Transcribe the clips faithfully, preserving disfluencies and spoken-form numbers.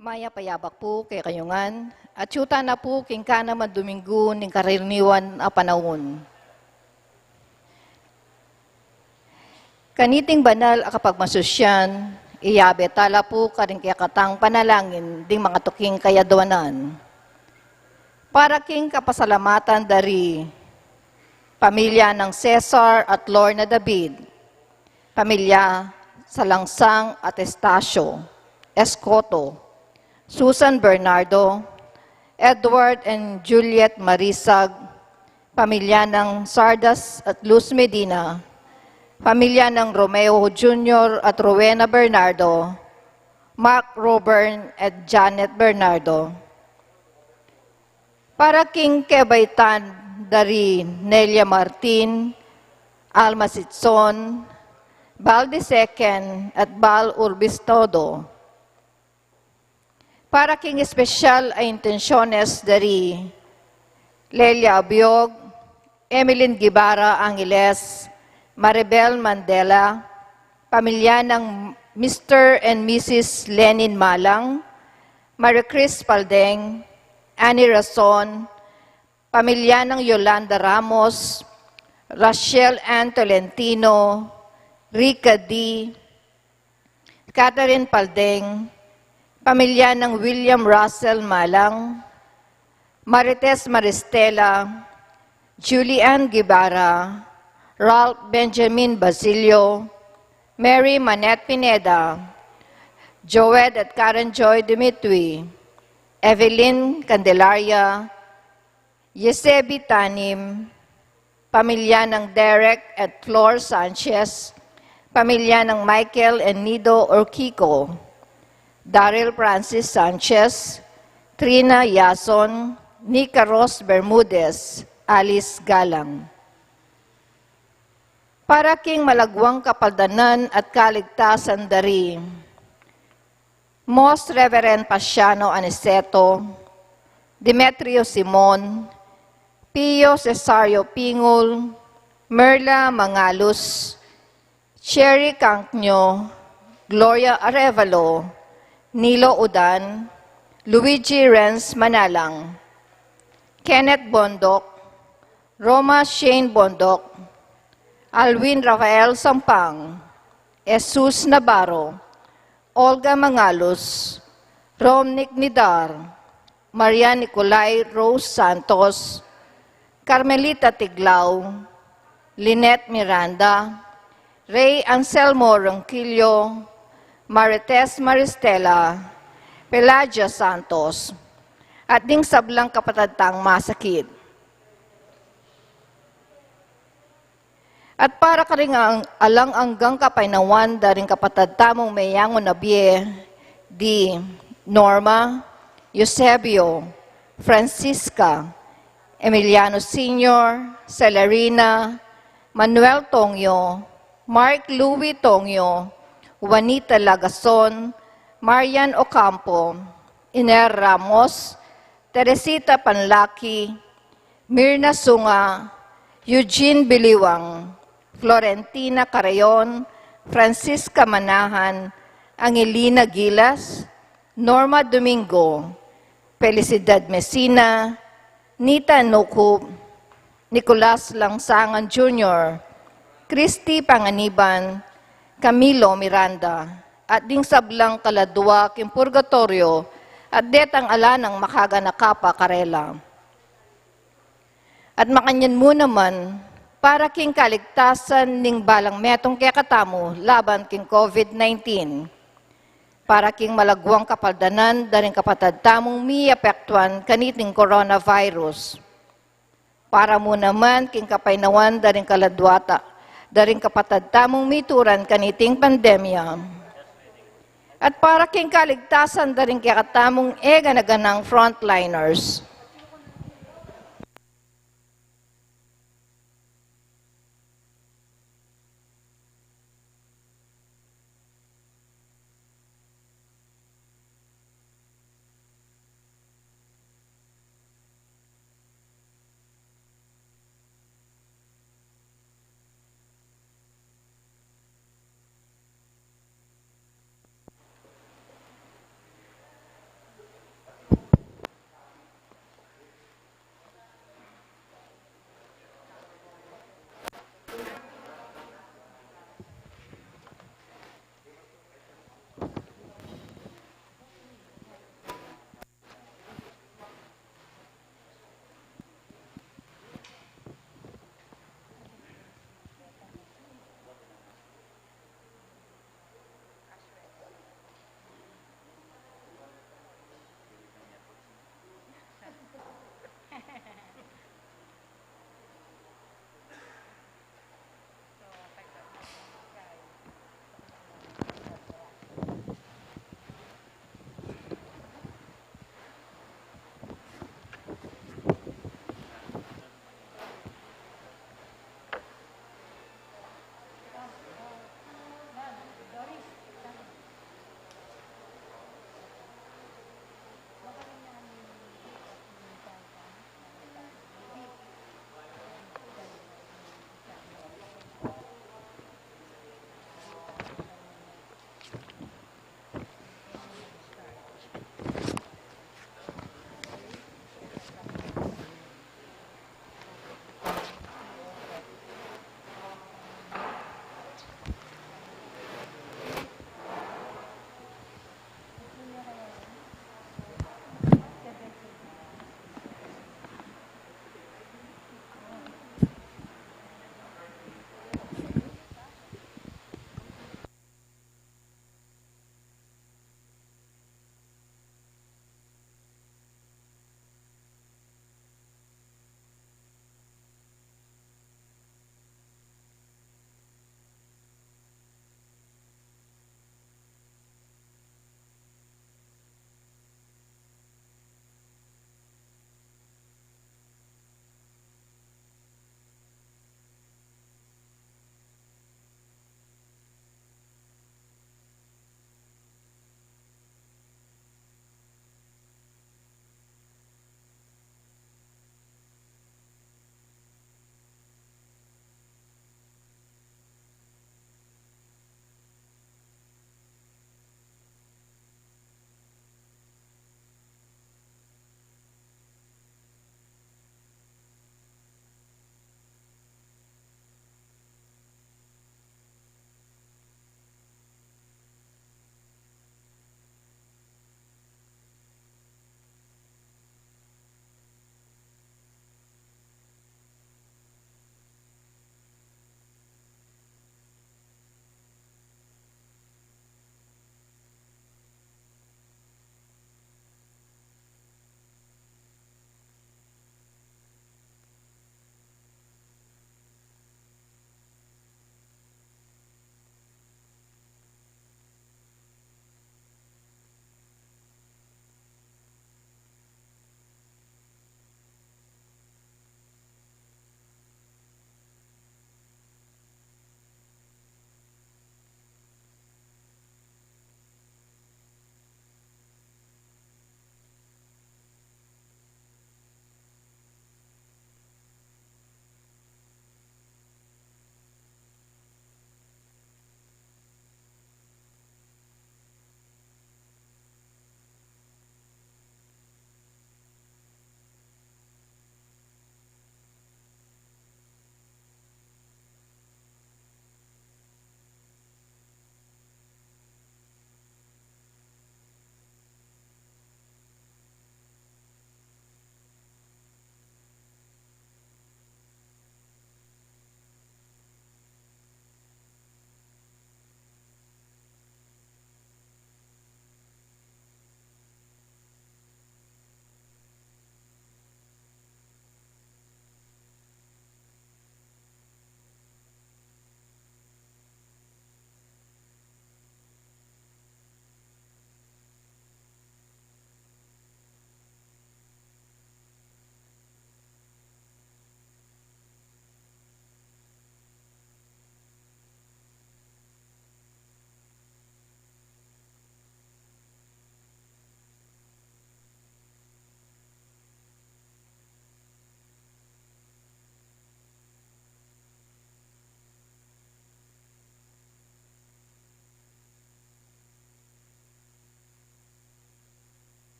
Mayap a yabak pu kekayu ngan, at yu tana pu king kanamang Duminggu ning karaniwan a panaun. Kaniting banal a kapagmasusyan, iyabe tala pu karing kekatang panalangin ding makatuking kayadwanan. Para king kapasalamatan dari pamilya nang Cesar at Lorna David, pamilya Salangsang at Estacio, Escoto, Susan Bernardo, Edward and Juliet Marisag, pamilya nang Sardas at Luz Medina, pamilya nang Romeo Junior at Rowena Bernardo, Mark Robern at Janet Bernardo. Para king kebaitan dari Nelia Martin, Alma Sitson, Bal the second at Bal Urbis Todo. Para king espesyal a intensyones dari Lelia Abiog, Emeline Guevara Angeles, Maribel Mandela, pamilya nang Mister and Missus Lenin Malang, Marie Chris Paldeng, Annie Rason, pamilya nang Yolanda Ramos, Rachel Ann Tolentino, Rica D, Catherine Paldeng, pamilya nang William Russell Malang, Marites Maristela, Julian Guevara, Ralph Benjamin Basilio, Mary Manette Pineda, Joed at Karen Joy Dimitri, Evelyn Candelaria, Yesebi Tanim, pamilya nang Derek at Flor Sanchez, pamilya nang Michael and Nido Orquico, Daryl Francis Sanchez, Trina Yason, Nika Ros Bermudez, Alice Galang. Para king malagwang kapaldanan at kaligtasan dari Most Reverend Pasiano Aniceto, Demetrio Simon, Pio Cesario Pingul, Merla Mangalus, Cherry Cangno, Gloria Arevalo, Nilo Udan, Luigi Renz Manalang, Kenneth Bondoc, Roma Shane Bondoc, Alwin Rafael Sampang, Jesus Navarro, Olga Mangalus, Romnick Nidar, Maria Nicolai Rose Santos, Carmelita Tiglao, Lynette Miranda, Rey Anselmo Ronquillo, Marites Maristela, Pelagia Santos, at ding sablang kapatad tang masakit. At para karing ang-, alang anggang kapaynawan da ring kapatad tamung meyangu na bie di Norma, Eusebio, Francisca, Emiliano Senior, Celerina, Manuel Tongyo, Mark Louis Tongyo, Juanita Lagason, Marian Ocampo, Iner Ramos, Teresita Panlaki, Mirna Sunga, Eugene Biliwang, Florentina Carayon, Francisca Manahan, Angelina Gilas, Norma Domingo, Felicidad Mesina, Nita Nucup, Nicolas Langsangan Junior, Christy Panganiban, Camilo Miranda, at ding sablang kaladua king purgatoryo, at detang ala nang makaganaka pa karela. At makanyan mu naman, para king kaligtasan ning balang metung kekatamu laban king COVID nineteen, para king malagwang kapaldanan da ring kapatad tamung miapektuan kaniting coronavirus. Para mu naman king kapaynawan da ring kaladua ta, da ring kapatad tamung mituran kaniting pandemya. At para king kaligtasan da ring kekatamung e gana-ganang frontliners.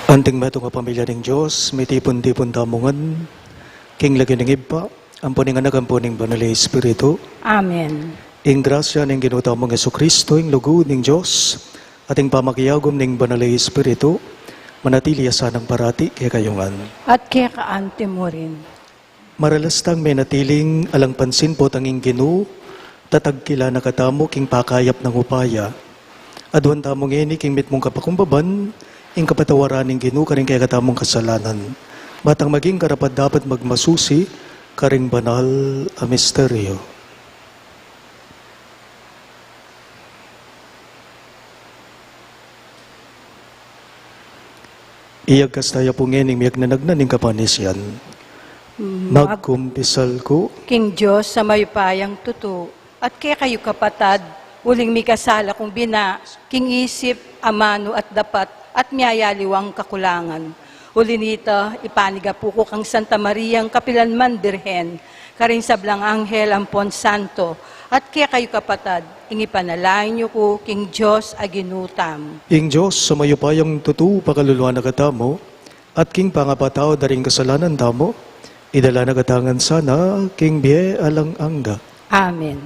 Anting metung a pamilya ning Dios, mitipun-tipun tamu ngan king lagyu ning Ibpa, ampo ning Anak, ampo ning Banal a Espiritu. Amen. Ing grasya ning Ginu tamung Jesucristo, ing lugud ning Dios, at ing pamakiagum ning Banal a Espiritu, manatili ya sanang parati kekayu ngan. At keka anti mu rin. Maralas tang menatiling alang pansin potang ing Ginu, tatagkilan na katamu king pakayap nang upaya. Aduan tamu ngeni king mitmung kapakumbaban, ing kapatawaran ning Ginu karing kekatamung kasalanan. Batang maging karapat-dapat magmasusi karing banal a misteryo. Iyagkas taya pu ngeni ing miyagnanagnan ning kapanisian. Mag- Magkumpisal ku king Dios a mayupayang tutu, at kekayu kapatad, uling mikasala kung bina, king isip, amanu at dapat, at miyayaliwang kakulangan. Uli nita, ipanigapu ku kang Santa Mariang kapilan man Birhen, karing sablang anghel ampon santo, at kekayu kapatad, ing ipanalangin yu ku king Dios a Ginu tamu. Ing Dios a mayupayang tutu pakaluluan na katamu, at king pangapatawad da ring kasalanan tamu, idala na kata ngan sana king bie alang angga. Amen.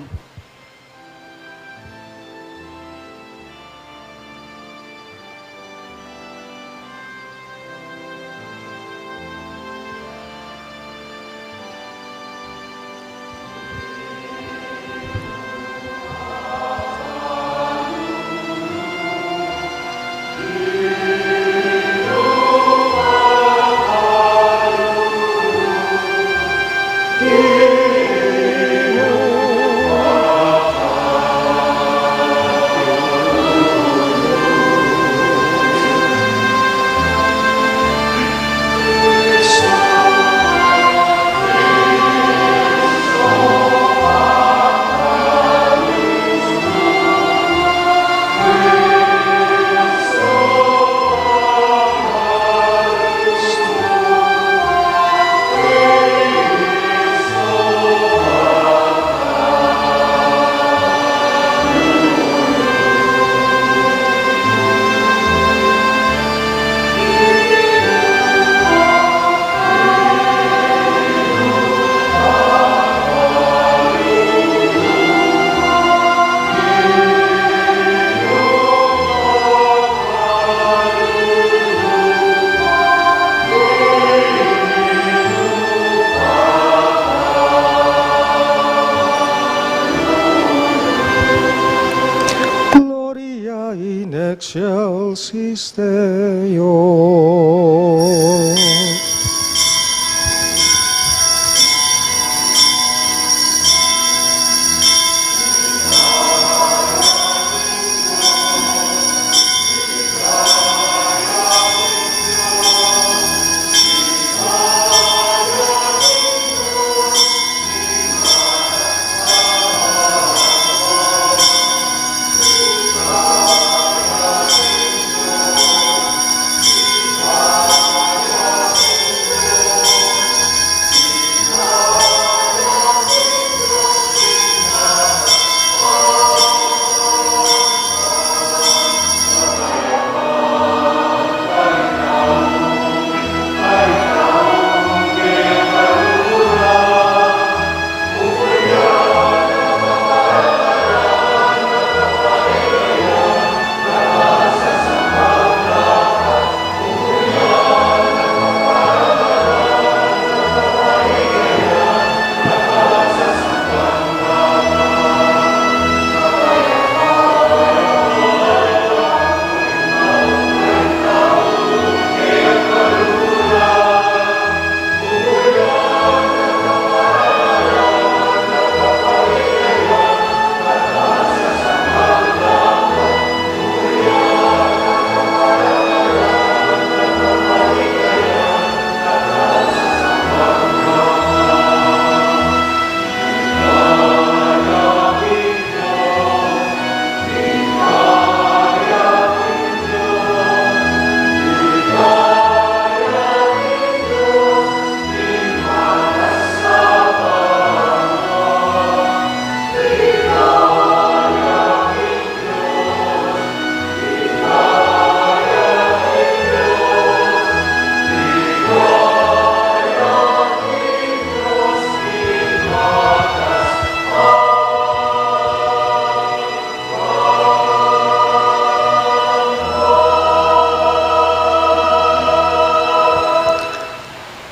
Gloria in excelsis Deo.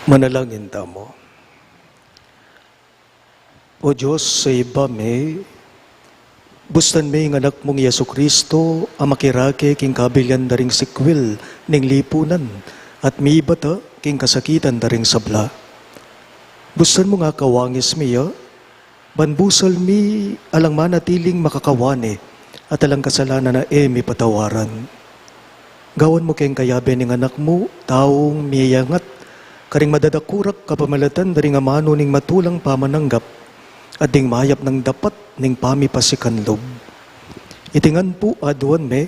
Manalangin tamu. O Dios, sa ibpa mi, bustan me ing Anak mung Jesucristo, a makirake king kabilian da ring sikwil ning lipunan, at mibata king kasakitan da ring sabla. Bustan mu nga kawangis mi ya, ban busal mi alang manatiling makakawani, at alang kasalanan a e mi patawaran. Gawan mu keng kayabe ning Anak mu, taung miyangat karing madadakurak kapamilatan da ring amanu ning matulang pamananggap, at ding mayap nang dapat ning pamipasikan lub. Iti ngan pu aduan mi,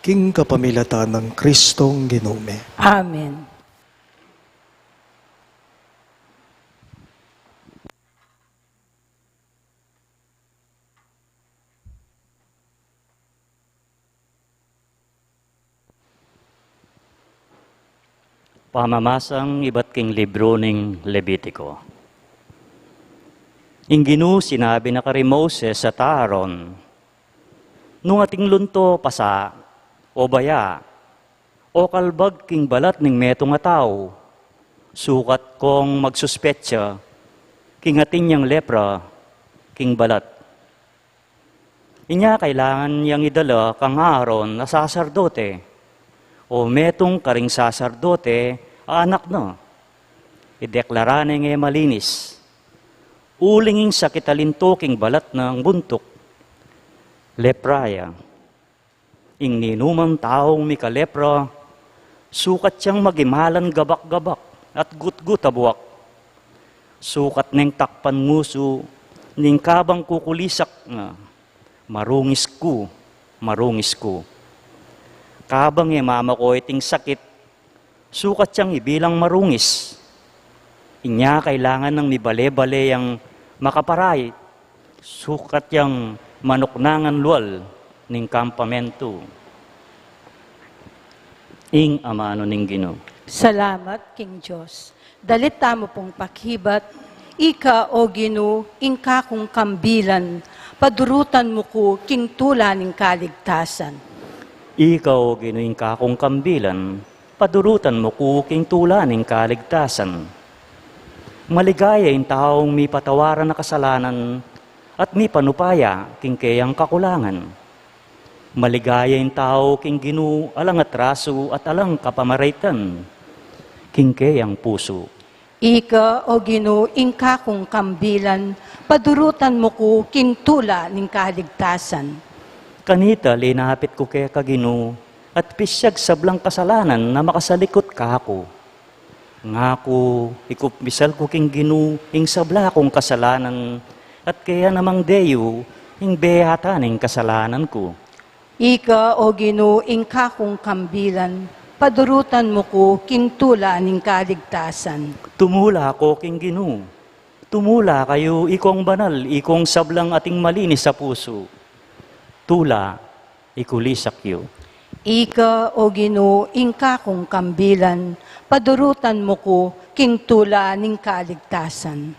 king kapamilatan nang Kristong Ginu mi. Amen. Pamamasang ibat king libru ning Levitico. Ing Ginu sinabi na kari Moses at Aaron, nung ating lunto, pasa, o baya, o kalbag king balat ning metung a tau, sukat kong magsuspetsa king atin yang lepra king balat. Inya kailangan yang idala kang Aaron a saserdote, o metung karing saserdote a anak na. Ideklara neng e malinis. Uling ing sakit a linto king balat nang buntuk, lepra ya. Ing ninuman taung mikalepra, sukat yang magimalan gabak-gabak at gutgut a buak. Sukat neng takpan musu, ning kabang kukulisak na, "Marungis ku, marungis ku." Kabang e mamako iting sakit, sukat yang ibilang marungis. Inya kailangan nang mibale-bale yang makaparait, sukat yang manuknangan lual ning kampamentu. Ing amanu ning Ginu. Salamat king Dios. Dalit tamu pung pakibat, ika, o Ginu, ing kakung kambilan, padurutan mu ku king tula ning kaligtasan. Ika, o Ginu, ing kakung kambilan, padurutan mu ku king tula ning kaligtasan. Maligaya ing taung mipatawaran na kasalanan at mipanupaya king keyang kakulangan. Maligaya ing tau king Ginu alang atrasu at alang kapamaraitan king keyang pusu. Ika, o Ginu, ing kakung kambilan, padurutan mu ku king tula ning kaligtasan. Kanita linapit ku keka, Ginu, at pisyag sablang kasalanan na makasalikut kaku. Ngaku, ikumpisal ku king Ginu ing sabla kung kasalanan, at kaya namang deyu ing beyatan ning kasalanan ku. Ika, o Ginu, ing kakung kambilan, padurutan mu ku king tula ning kaligtasan. Tumula ko king Ginu. Tumula kayu, ikong banal, ikong sablang ating malinis a pusu. Tula, ikulisak yu. Ika, o Ginu, ing kakung kambilan, padurutan mu ku king tula ning kaligtasan.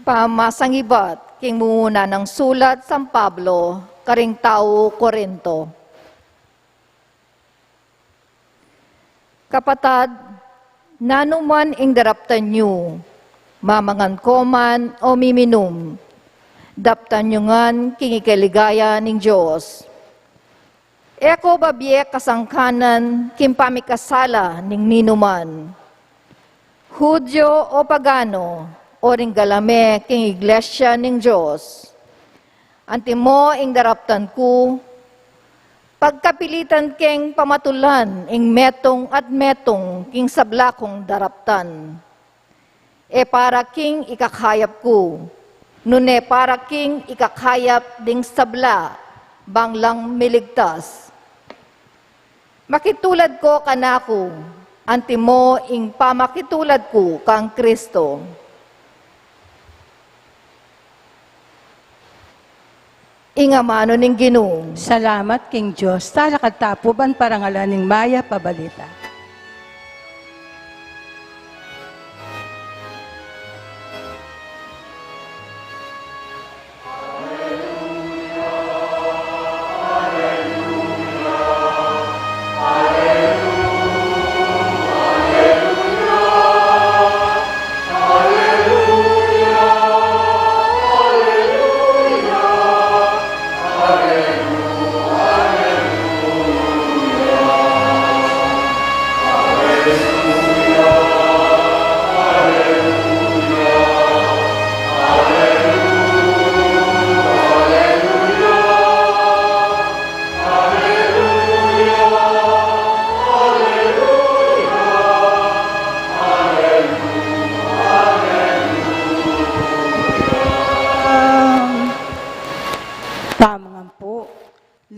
Pamasangibat king mumuna nang sulat San Pablo karing tau Corinto. Kapatad, nanuman ing daraptan yu, mamangan ko man o miminum, daptan yu ngan king ikaligaya ning Dios. E ko babie kasangkanan king pamikasala ning ninuman, Judio o pagano, o ring gala me king iglesia ning Dios. Antimo ing daraptan ku, pagkapilitan keng pamatulan ing metung at metung king sabla kung daraptan. E para king ikakayap ku, nune para king ikakayap ding sabla, bang lang miligtas. Makitulad ko kanaku, antimo ing pamakitulad ku kang Kristo. Ing amanu ning Ginu. Salamat king Dios. Talakad ta pu ban parangalan ing mayap a balita.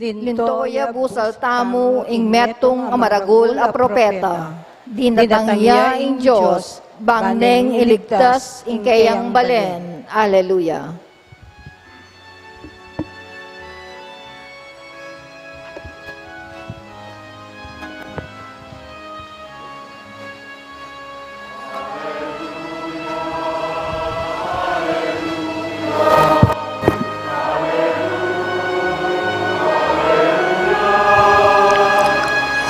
Linto ya busal tamu ing metung a maragul a propeta. Dinatang ya ing Dios, bang neng iligtas ing keyang balen. Aleluya.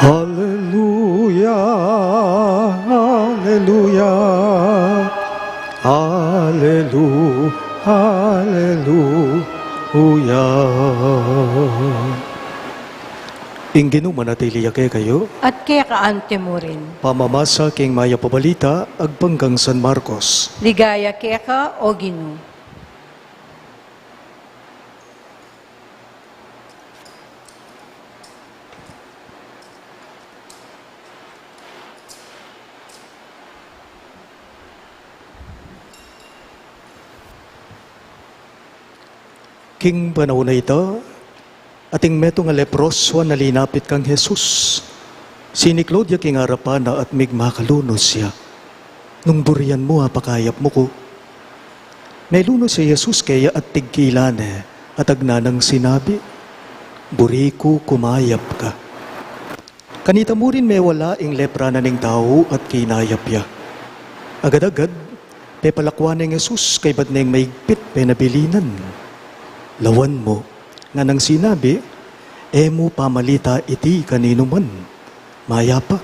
Aleluya, aleluya, alelu-, aleluya. Ing Ginu manatili ya kekayu. At keka anti mu rin. Pamamasa king Mayap a Balita agpang kang San Marcos. Ligaya keka, O Ginu. King panaun a ita, ating metung a leproso a linapit kang Jesus. Siniklaud ya king arapan na at migmakalunus ya. Nung burian mu, apakayap mu ku. Melunus i Jesus keya at tigkilan ne, at agna nang sinabi, "Buri ku, kumayap ka." Kanita mu rin mewala ing lepra na ning tau at kinayap ya. Agad-agad, pepalakwan neng Jesus kaybat neng maigpit penabilinan. "Lawan mu," nganang sinabi, "e mu pamalita iti kaninuman. Mayap ka,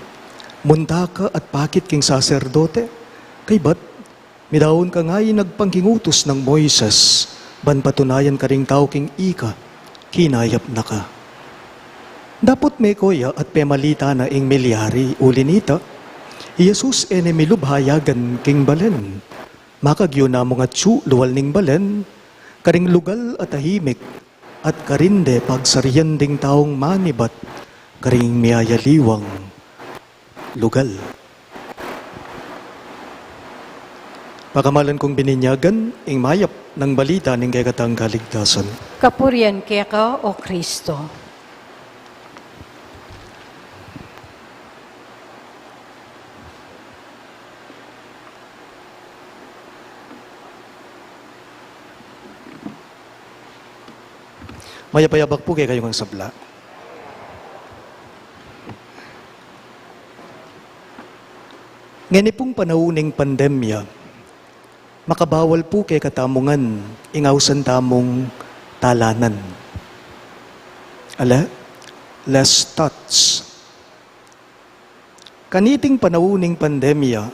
munta ka at pakit king saserdote, kaybat midaun ka ngeni agpang king utus nang Moises, ban patunayan karing tau king ika, kinayap na ka." Dapot meko ya at pemalita na ing milyari. Uli nita, i Jesus e ne milub hayagan king balen. Makagyu na mung atyu lual ning balen, karing lugal a tahimik, at karin de pagsarian ding taung manibat karing miyayaliwang lugal. Pakamalan kung bininyagan, ing mayap nang balita ning kekatang kaligtasan. Kapurian keka, O Kristo. Mayap a yabak pu kekayu ngan sabla. Ngeni pung panaun ning pandemya, makabawal pu kekatamu ngan ing ausan tamung talanan. Ale, less touch. Kaniting panaun ning pandemya,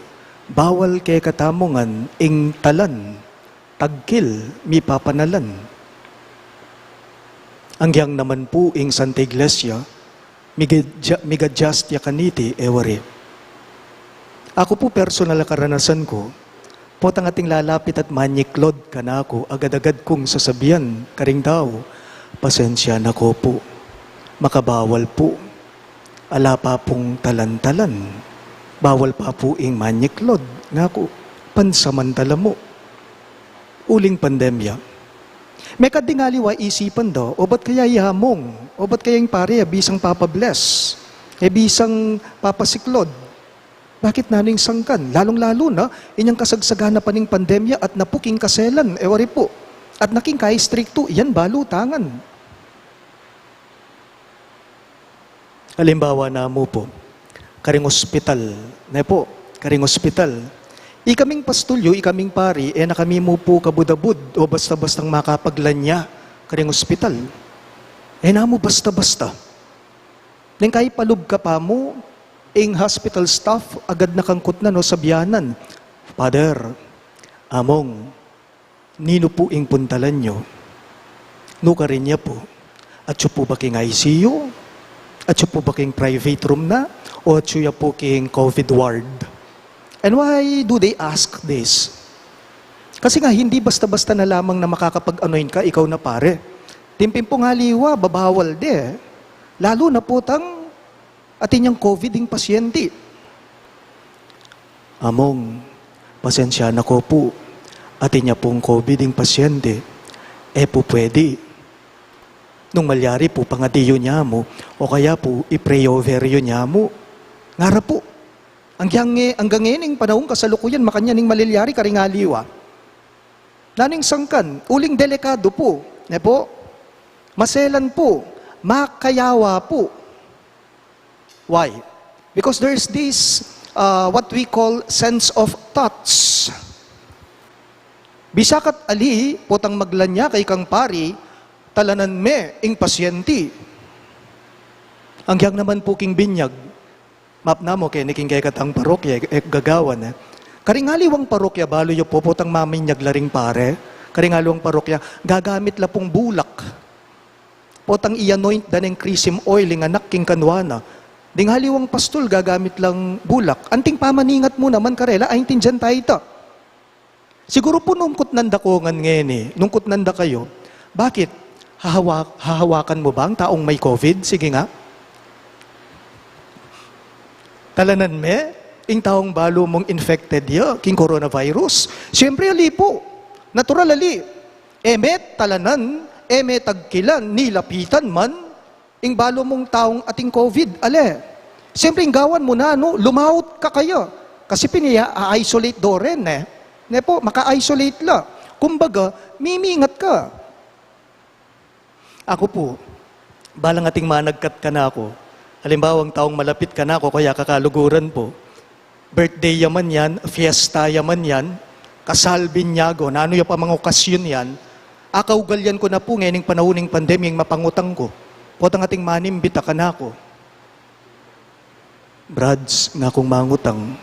bawal kekatamu ngan ing talan, tagkil, mipapanalan. Anggiyang naman pu ing Santa Iglesia, migadya-, migadjust ya kaniti, e wari. Aku pu personal a karanasan ku, potang ating lalapit at manyiklod kanaku, agad-agad kung sasabian karing tau, "Pasensya na ko pu. Makabawal pu. Ala pa pung talan-talan. Bawal pa pu ing manyiklod," ngaku. "Pansamantala mu." Uling pandemya. Mekad ding aliwa isipan da, obat kaya i Among, obat kaya ing pari, e bisang papa-bless, e bisang papasiklod. Bakit nanu ing sangkan? Lalung-lalu na, inyang kasagsagan na pa ning pandemya at napuk ing kaselan, e wari pu. At naking kaistriktu, yan balu tangan. Alimbawa namu pu, karing ospital, ne pu, karing ospital. Ikaming pastulyo, ikaming pari, e na kami mu pu kabud-abud o basta-bastang makapaglanya karing ospital. E na mu basta-basta. Neng kaipalub ka pa mu, ing hospital staff, agad na kang kutnan o sabianan, "Father, Among, ninu pu ing puntalan yu? Nukarin ya pu? Atyu pu ba king I C U? Atyu pu ba king private room na? O atyu ya pu king covid ward?" And why do they ask this? Kasi nga, hindi basta-basta na lamang na makakapag-anoint ka, ikaw na pare. Timpin pung aliwa, babawal de. Lalu na potang atin yang covid ing pasyente. "Among, pasensya na ko pu. Atin ya pung covid ing pasyente. E pu pwede." Nung malyari pu, pangadi yu ne mu, o kaya pu, i-pray over yu ne mu. Ngara pu, anggang, anggang ngening panaun kasalukuyan, makanyan ing malilyari karing aliwa. Nanu ing sangkan? Uling delikadu pu, ne pu? Maselan pu, makayawa pu. Why? Because there's this, uh, what we call sense of touch. Bisa ka't ali, potang maglan ya kekang pari, talanan me ing pasyente. Anggang naman pu king binyag, mapna mu keni king kekatang parokya, e, gagawan, e. Karing aliwang parokya, balu yu pu, potang maminyag la ring pare, karing aliwang parokya, gagamit la pung bulak. Potang i-anoint da neng chrism oil ing anak king kanwa na. Ding aliwang pastul gagamit lang bulak. Anting pamaningat mu naman karela, aintindian ta ita. Siguru pu nung kutnan da ko ngan ngeni, nung kutnan da kayu, bakit? Hahawa-, hahawakan mu ba ang taong may COVID? Sige nga. Talanan me ing taong balu mung infected ya king coronavirus? Siyempre, ali pu. Natural, ali. E me talanan, e me tagkilan, nilapitan man ing balu mung taong ating COVID, ale. Siyempre, ing gawan mu nanu, lumaut ka kaya. Kasi pin iya-isolate do rin, e. Ne pu, maka-isolate la. Kumbaga, mimingat ka. Aku pu, balang ating managkat kanaku, alimbawang taong malapit kanaku, kaya kakaluguran pu, birthday ya man yan, fiesta ya man yan, kasal, binyago, nanu ya pa mang okasyun yan, akaugalian ku na pu ngening panaun ning pandemya ing mapangutang ku. Potang ating manimbita kanaku, "Brads, ngakung mangutang,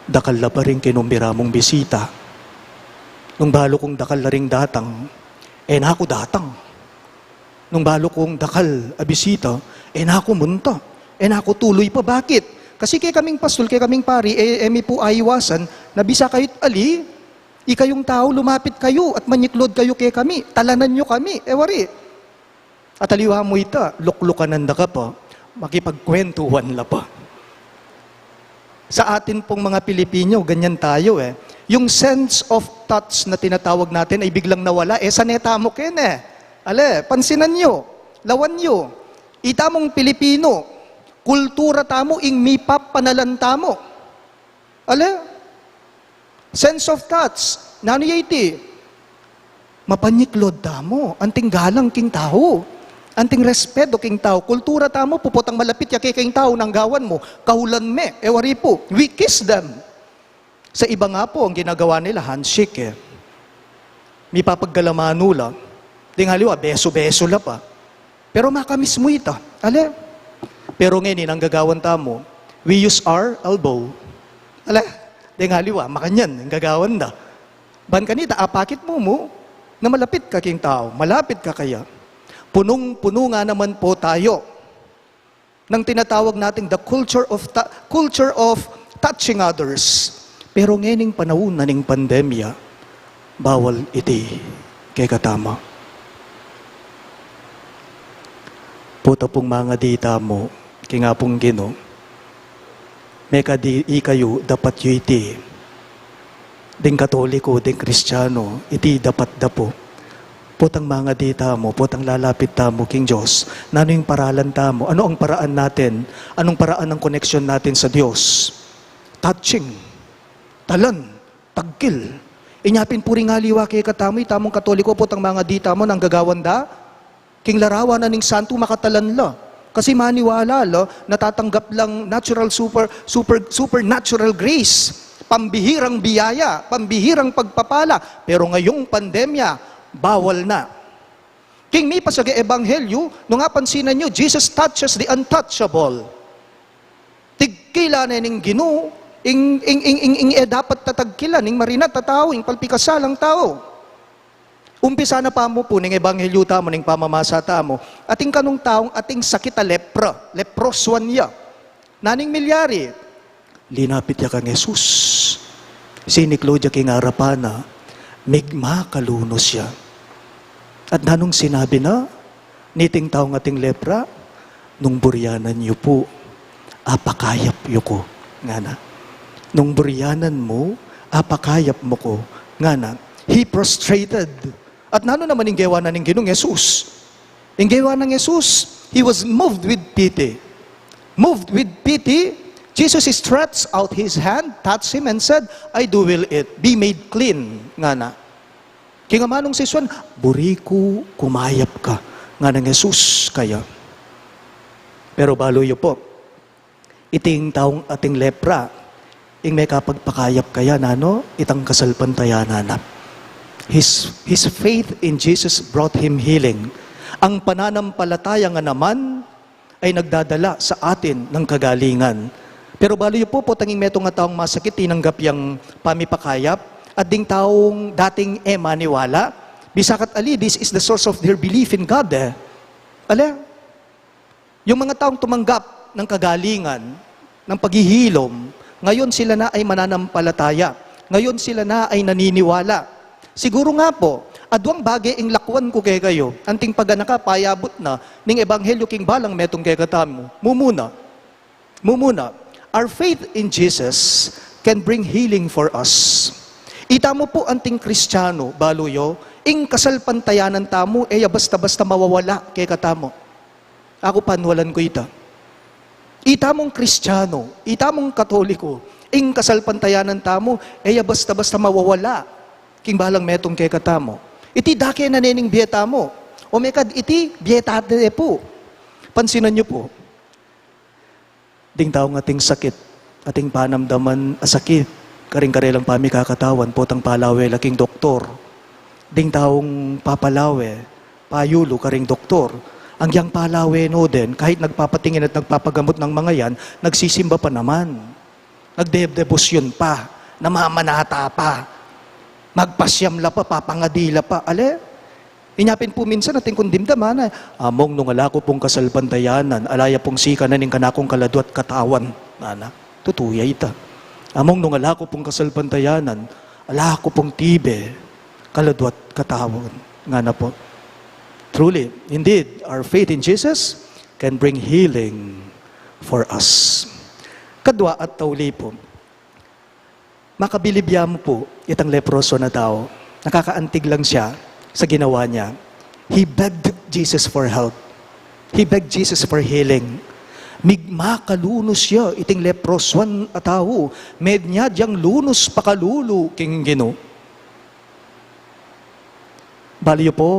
dakal la ba ring kinumbira mung bisita? Nung balu kung dakal la ring datang, e na ku datang. Nung balu kung dakal a bisita, e na ku munta. E na ku tuluy pa." Bakit? Kasi kekaming pastul, kekaming pari, e, e mi pu aiwasan na bisa kayu't ali, ikayung tau lumapit kayu at manyiklod kayu kekami, talanan yu kami, e wari. At aliwa mu ita, luklukanan da ka pa, makipagkwentuhan la pa. Sa atin pung mga Pilipino, ganyan tayo e. Yung sense of touch na tinatawag natin ay biglang nawala, e, sane tamu kene. Ale, pansinan yu, lawan yu. Itamung Pilipino, kultura tamu ing mipapanalan tamu. Ale? Sense of touch. Nanu ya iti? Mapanyiklod tamu. Anting galang king tau. Anting respeto king tau. Kultura tamu, potang malapit ya kekeng tau, nanu ing gawan mu? Kaulan me, e wari pu. We kiss them. Sa iba nga pu, ang ginagawa nila, handshake e. Mipapaggalamanu la. Ding aliwa, besu-besu la pa. Pero makamiss mu ita. Ale? Pero ngeni, nanu ing gagawan tamu? We use our elbow. Ale? Ding aliwa, makanyan ing gagawan da. Ban kanita, apakit mu mu na malapit ka king tau, malapit ka kaya. Punung-punu nga naman po tayo ng tinatawag nating the culture of ta-, culture of touching others. Pero ngening panaun na ning pandemya, bawal iti kekatamu. Pota pung mangadi tamu king Apung Ginu, mekadi ikayu, dapat yu iti. Ding Katoliko, ding Kristiyano, iti dapat da pu. Potang mangadi tamu, potang lalapit tamu king Dios, nanu ing paralan tamu? Ano ang paraan natin? Anong paraan ng koneksyon natin sa Dios? Touching. Talan. Tagkil. Inya pin pu ring aliwa kekatamu, itamung Katoliko, potang mangadi tamu, nanu ing gagawan da? King larawan na ning santu, makatalan la. Kasi maniwala la, natatanggap lang natural, super, super, supernatural grace. Pambihirang biyaya, pambihirang pagpapala. Pero ngayong pandemya, bawal na. King mipasaga ebanghelyu, nung apansinan yu, Jesus touches the untouchable. Tigkilan ne ning Ginu, ing, ing, ing, ing, ing e dapat tatagkilan, ing marinat a tau, ing palpikasalang tau. Umpisa na pa mu pu ning ebanghelyu tamu, ning pamamasa tamu, atin kanung taung atin sakit a lepra, leproswan ya. Nanu ing milyari? Linapit ya kang Jesus. Siniklaud ya king arapan na, migmakalunus ya. At nanung sinabi na niting taung atin lepra? "Nung buryanan yu pu, apakayap yu ku," ngana. "Nung buryanan mu, apakayap mu ku," ngana. He prostrated. At nanu naman ing gewa na ning Ginung Jesus? Ing gewa nang Jesus, he was moved with pity. Moved with pity, Jesus stretched out his hand, touched him, and said, "I do will it. Be made clean," ngana. King amanung sisuan, "Buri ku, kumayap ka," ngana nang Jesus kaya. Pero balu yu pu, iting taung ating lepra, ing mekapagpakayap kaya, nanu, itang kasalpantayanan na. His, his faith in Jesus brought him healing. Ang pananampalataya nga naman ay nagdadala sa atin ng kagalingan. Pero balu yu pu, potang ing metung a taung masakit, tinanggap yang pamipakayap, at ding taung dating e maniwala, bisaka't ali, this is the source of their belief in God, e. Ale? Yung mga taong tumanggap ng kagalingan, ng paghihilom, ngayon sila na ay mananampalataya. Ngayon sila na ay naniniwala. Siguru nga pu, aduang bage ing lakwan ku kekayu, anting paganaka, payabut na ning ebanghelyu king balang metung kekatamu. Mumuna, mumuna, our faith in Jesus can bring healing for us. Itamu pu anting Kristiyanu, balu yu, ing kasalpantayanan tamu, e ya basta-basta mawawala kekatamu. Aku, panwalan ku ita. Itamung Kristiyanu, itamung Katoliko, ing kasalpantayanan tamu, e ya basta-basta mawawala king balang metung kekatamu. Iti dake na ne ning bie tamu. O mekad iti bie ta de pu. Pansinan yu pu. Ding taung ating sakit, ating panamdaman a sakit karing karelang pamikakatawan, potang palawe la king doktor. Ding taung papalawe, payulu karing doktor. Agyang palawe no den, kahit nagpapatingin at nagpapagamot ng mga yan, nagsisimba pa naman. Nagdedebosyon pa, namamanata pa. Magpasiam la pa, papangadi la pa. Ale? Inya pin pu minsan atin kung dimdaman na, "Among nung ala ku pung kasalpantayanan, ala ya pung sikanan ing kanakung kaladwa at katawan." Ngana, tutu ya ita. "Among nung ala ku pung kasalpantayanan, ala ku pung tibe, kaladwa at katawan." Ngana pu. Truly, indeed, our faith in Jesus can bring healing for us. Kadwa at tauli pu, makabilib ya mu pu itang leproso na tau. Nakakaantig lang siya sa ginawa niya. He begged Jesus for help. He begged Jesus for healing. Migmakalunus ya iting leprosuan a tau. Menyad yang lunus pakalulu king Ginu. Balu yu pu,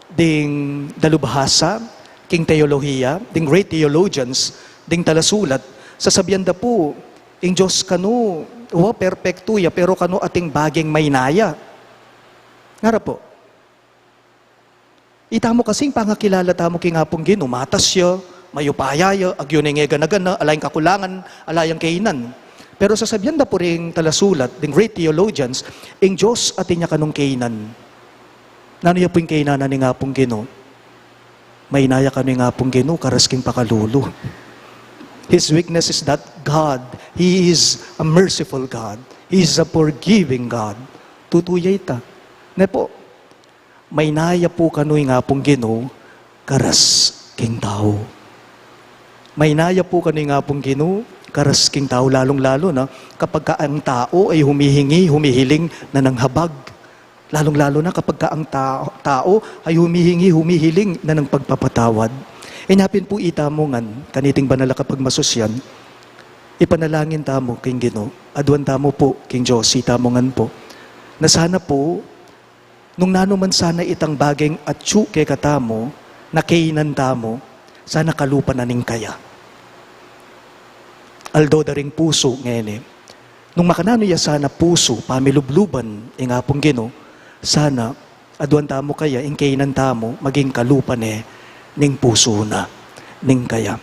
ding dalubhasa king teolohiya, ding great theologians, ding talasulat, sasabian da pu, ing Dios kanu, wa, perpektu ya, pero kanu atin baging maynaya. Ngara pu. Itamu kasi ing pangakilala tamu king Apung Ginu, matas ya, mayupaya ya, agyu ne ing e gana-gana, ala yang kakulangan, ala yang kainan. Pero sasabian da pu ring talasulat, ding great theologians, ing Dios atin ya kanung kainan. Nanu ya pu ing kainan na ning Apung Ginu? Maynaya kanu ing Apung Ginu, karas king pakalulu. His weakness is that God, He is a merciful God. He is a forgiving God. Tutu ya ita. Ne pu, maynaya pu kanu ing Apung Ginu, karas king tau. Maynaya pu kanu ing Apung Ginu, karas king tau, lalung-lalu na kapag ka ang tau ay humihingi, humihiling na ng habag. Lalung-lalu na kapag ka ang ta-, tau ay humihingi, humihiling na ng pagpapatawad. Inya pin pu itamu ngan, kaniting banal a kapagmasusyan, ipanalangin tamu king Ginu, aduan tamu pu king Dios, itamu ngan pu, na sana pu, nung nanu man sana itang baging atyu kekatamu, na kainan tamu, sana kalupa na ning kaya. Aldo da ring pusu ngeni. Nung makananu ya sana pusu, pamilubluban ing Apung Ginu, sana aduan tamu kaya ing kainan tamu, maging kalupa ne ning pusu na, ning kaya.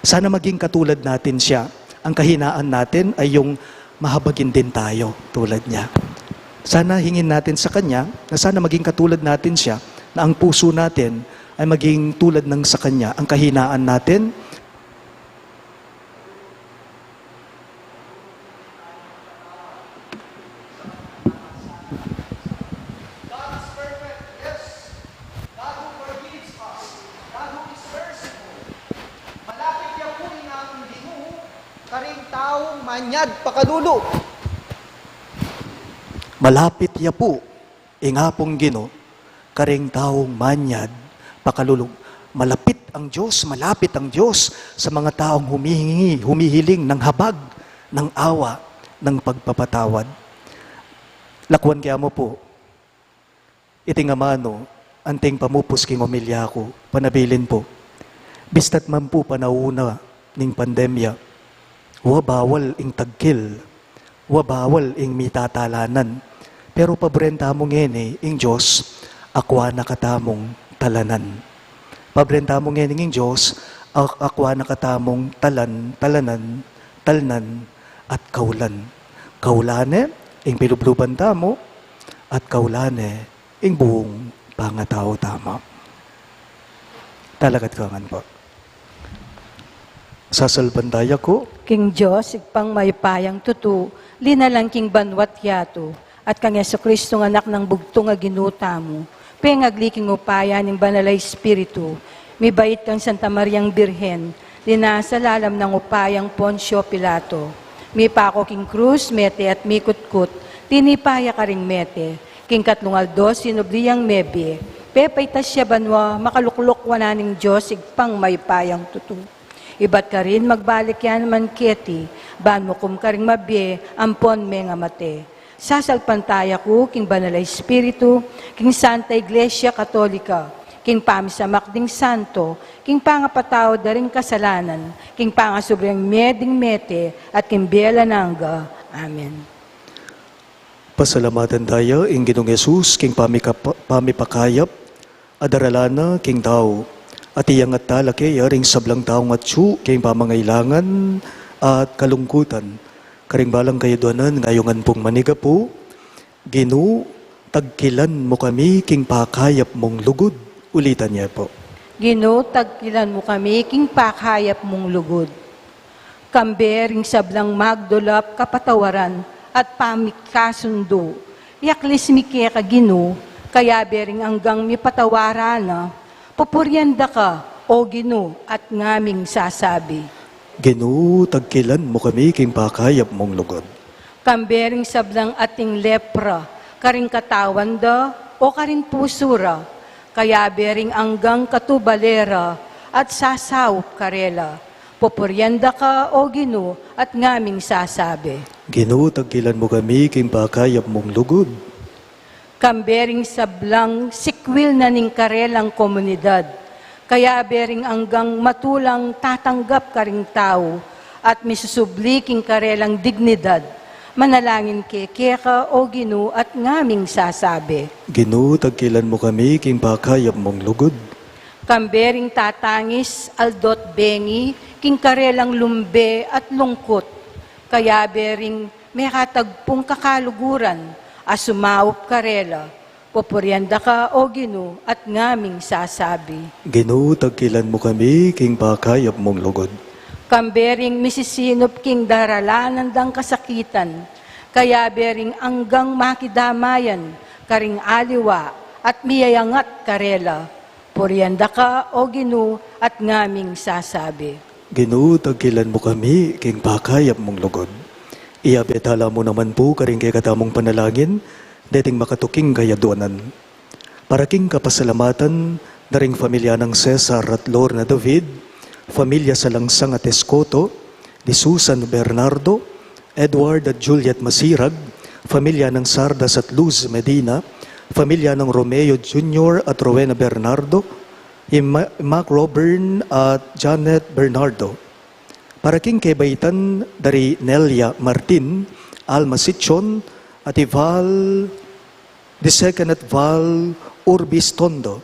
Sana maging katulad natin siya. Ang kahinaan natin ay yung mahabagin din tayo tulad niya. Sana hingin natin sa kanya na sana maging katulad natin siya, na ang pusu natin ay maging tulad ng sa kanya, ang kahinaan natin. God is perfect, yes. God who forgives us. God who is merciful. Malapit ya pu ing Apung Ginu karing taung manyad pakalulu. Malapit ya pu ing Apung Ginu karing taung manyad pakalulu. Malapit ang Diyos, malapit ang Diyos sa mga taong humihingi, humihiling ng habag, ng awa, ng pagpapatawad. Lakuan kaya mo po, iti nga amanu, anting pamupus king homilya ku, panabilin pu. Bista't man pu panaun na ning pandemya, wa bawal ing tagkil, wa bawal ing mitatalanan. Pero paburen tamu ngeni ing Dios, akwa na katamung talanan. Paburen tamu ngeni ing Dios, ak-, akwa na katamung talan, talanan, talnan, at kaulan. Kaulan ne, ing pilubluban tamu, at kaulan ne, ing buung pangatau tamu. Talakad ka ngan po. Sasalpantaya ku king Dios, Ibpang mayupayang tutu, linalang king banua't yatu, at kang Jesucristo nga Anak nang bugtung a Ginu tamu, pengagli king upaya ning Banal a Espiritu, mibait kang Santa Mariang Birhen, linasa lalam nang upayang Poncio Pilato, mipako king krus, mete at mikutkut, tinipa ya karing mete, king katlung aldo sinubli yang mebie, pepaitas ya banua, makaluklok wanan ning Dios, Ibpang mayupayang tutu. Ibat karin magbalik ya naman keti, ban mukum karing mabie ampon mengamate. Sasalpantaya ku king Banal a Espiritu, king Santa Iglesia Katolika, king pamisamak ding santo, king pangapatawad da ring kasalanan, king pangasubli ring mie ding mete, at king bie alang angga. Amen. Pasalamatan taya ing Ginung Jesus king pamikapa-, pamipakayap, a daralan na king tau, at iyangat tala keya ring sablang taung atyu king pamangailangan at kalungkutan. Karing balang kayadwanan, ngayungan pung manigapu, Ginu, tagkilan mu kami king pakayap mung lugud. Ulitan ye pu. Ginu, tagkilan mu kami king pakayap mung lugud. Kambe ring sablang magdulap kapatawaran at pamikasundu, yaklis mi keka Ginu, kayabe ring anggang mipatawaran na, pupurian da ka, O Ginu, at ngaming sasabi. Ginu, tagkilan mu kami king pakayap mung lugud. Kambe ring sablang ating lepra, karing katawan da, o karing pusu ra, kayabe ring anggang katubale ra, at sasaup karela. Pupurian da ka, O Ginu, at ngaming sasabi. Ginu, tagkilan mu kami king pakayap mung lugud. Kambe ring sablang sikwil na ning karelang komunidad, kayabe ring anggang matulang tatanggap karing tau, at misusubli king karelang dignidad. Manalangin keka, O Ginu, at ngaming sasabi. Ginu, tagkilan mu kami king pakayap mung lugud. Kambe ring tatangis, aldo't bengi, king karelang lumbe at lungkut, kayabe ring mekatagpung kakaluguran, a sumaup karela. Pupurian da ka, O Ginu, at ngaming sasabi. Ginu, tagkilan mu kami king pakayap mung lugud. Kambe ring misisinup king daralanan dang kasakitan, kayabe ring anggang makidamayan karing aliwa at miyayangat karela. Purian da ka, O Ginu, at ngaming sasabi. Ginu, tagkilan mu kami king pakayap mung lugud. Iyabe tala mu naman pu karing kekatamung panalangin deting makatuking kayadwanan. Para king kapasalamatan da ring familia nang Cesar at Lorna David, familia Salangsang at Escoto, ni Susan Bernardo, Edward at Juliet Masirag, familia nang Sardas at Luz Medina, familia nang Romeo Junior at Rowena Bernardo, i Ma-, Mac Robern at Janet Bernardo. Para king kebaitan da ri Nelia Martin, Alma Sichon, at i Val the second at Val Urbis Tondo.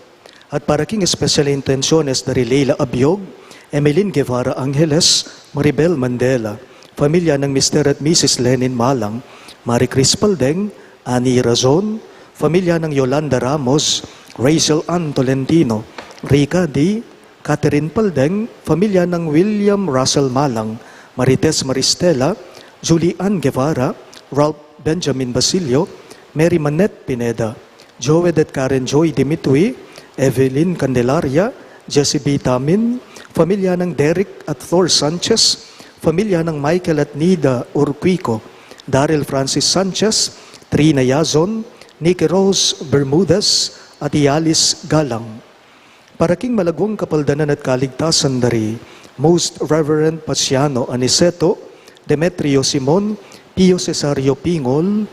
At para king espesyal a intensyones da ri Leila Abiog, Emeline Guevara Angeles, Maribel Mandela, familia nang Mister at Missus Lenin Malang, Marie Chris Paldeng, Annie Razon, familia nang Yolanda Ramos, Rachel Ann Tolentino, Rica D, Catherine Paldeng, familia nang William Russell Malang, Marites Maristela, Julie Ann Guevara, Ralph Benjamin Basilio, Mary Manette Pineda, Joed at Karen Joy Dimitwi, Evelyn Candelaria, Jesse B Tamin, familia nang Derek at Thor Sanchez, familia nang Michael at Nida Urquico, Daryl Francis Sanchez, Trina Yazon, Nikki Rose Bermudez, at i Alice Galang. Para king malagwang kapaldanan at kaligtasan da ri Most Reverend Paciano Aniceto, Demetrio Simon, Pio Cesario Pingol,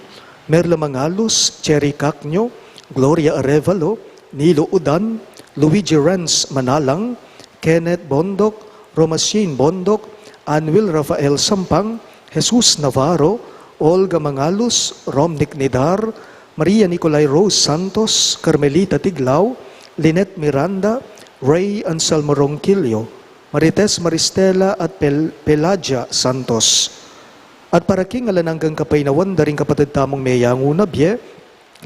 Merla Mangalus, Cherry Cacño, Gloria Arevalo, Nilo Udan, Luigi Renz Manalang, Kenneth Bondoc, Romashin Bondoc, Anwil Rafael Sampang, Jesus Navarro, Olga Mangalus, Romnick Nidar, Maria Nicolai Rose Santos, Carmelita Tiglao, Lynette Miranda, Ray Anselmo Ronquillo, Marites Maristela at Pel-, Pelagia Santos. At para king alang anggang kapaynawan da ring kapatad tamung meyangu na bie,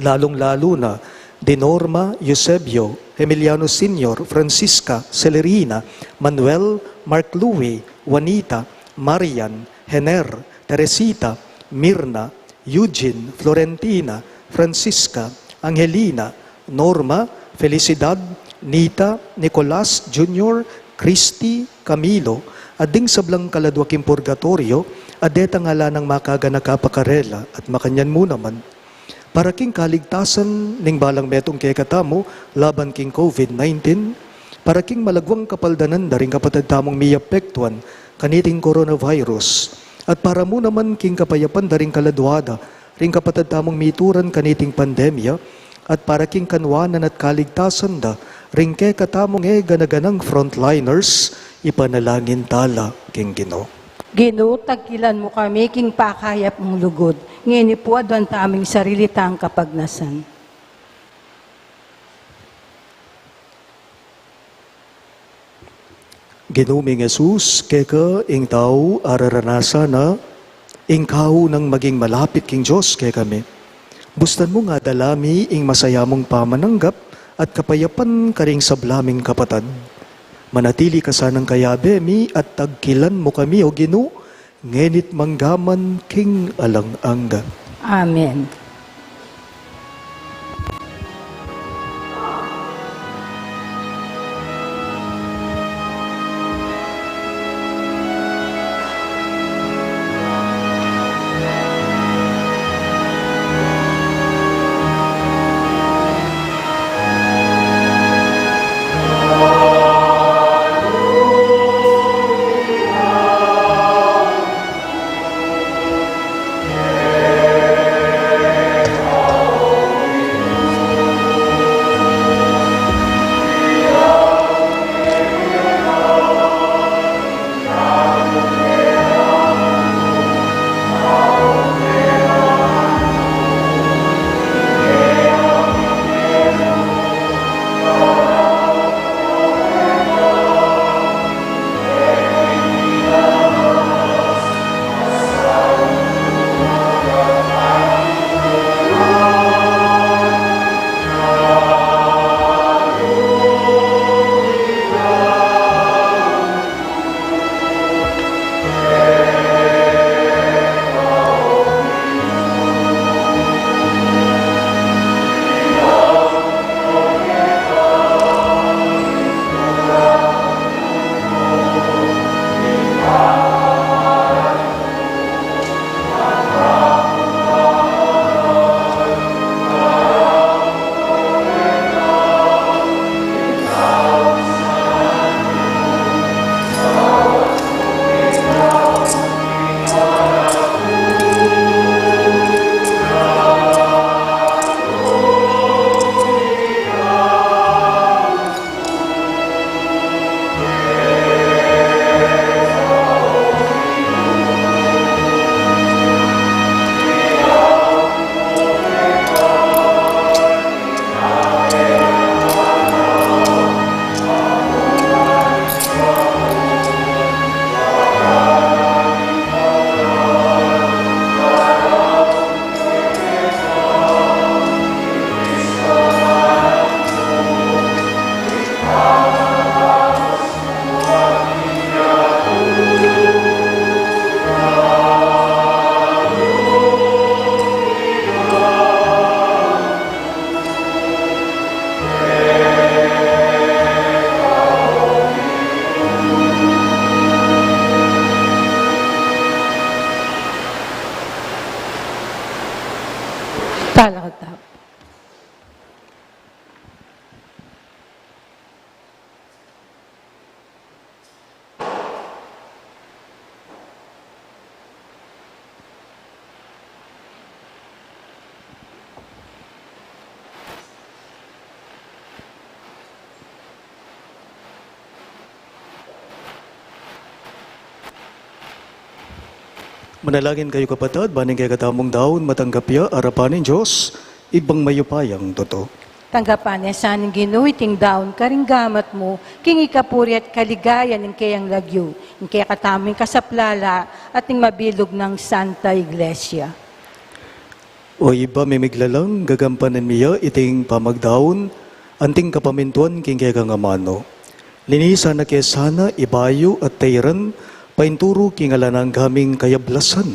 lalung-lalu na di Norma, Eusebio, Emiliano Senior, Francisca, Celerina, Manuel, Mark Louie, Juanita, Marian, Hener, Teresita, Mirna, Eugene, Florentina, Francisca, Angelina, Norma, Felicidad, Nita, Nicolas Junior, Christy, Camilo, at ding sablang kaladwa king purgatoryo, at detang ala nang makaganaka pa karela, at makanyan mu naman. Para king kaligtasan ning balang metung kekatamu laban king COVID nineteen, para king malagwang kapaldanan da ring kapatad tamung miapektuan kaniting coronavirus, at para mu naman king kapayapan da ring kaladwa da ring kapatad tamung mituran kaniting pandemya, at para king kanwanan at kaligtasan da ring kekatamung e gana-ganang frontliners, ipanalangin tala king Ginu. Ginu, tagkilan mu kami king pakayap mung lugud. Ngeni pu, aduan tamu ing sarili tang kapagnasan. Ginu ming Jesus, keka ing tau araranasan na ing kaunang maging malapit king Dios kekami. Bustan mung adala mi ing masaya mung pamananggap at kapayapan karing sabla ming kapatad. Manatili ka sanang kayabe mi at tagkilan mu kami, O Ginu, ngeni't manggaman king alang angga. Amen. Talakad tamu. Manalangin kayu, kapatad, ban ing kekatamung daun matanggap ya arapan ning Dios, Ibpang mayupayang tutu. Tanggapan na sa ning Ginu iting daun karing gamat mu, king ikapuri at kaligayan ning keyang lagyu, ing kekatamung kasaplalan, at ning mabilug nang Santa Iglesia. O Ibpa ming miglalang, gagampanan mi ya iting pamagdaun, anting kapamintuan king kekang amanu. Linisan na ke sana ibayu at tairan, painturu king alang angga ming kayablasan.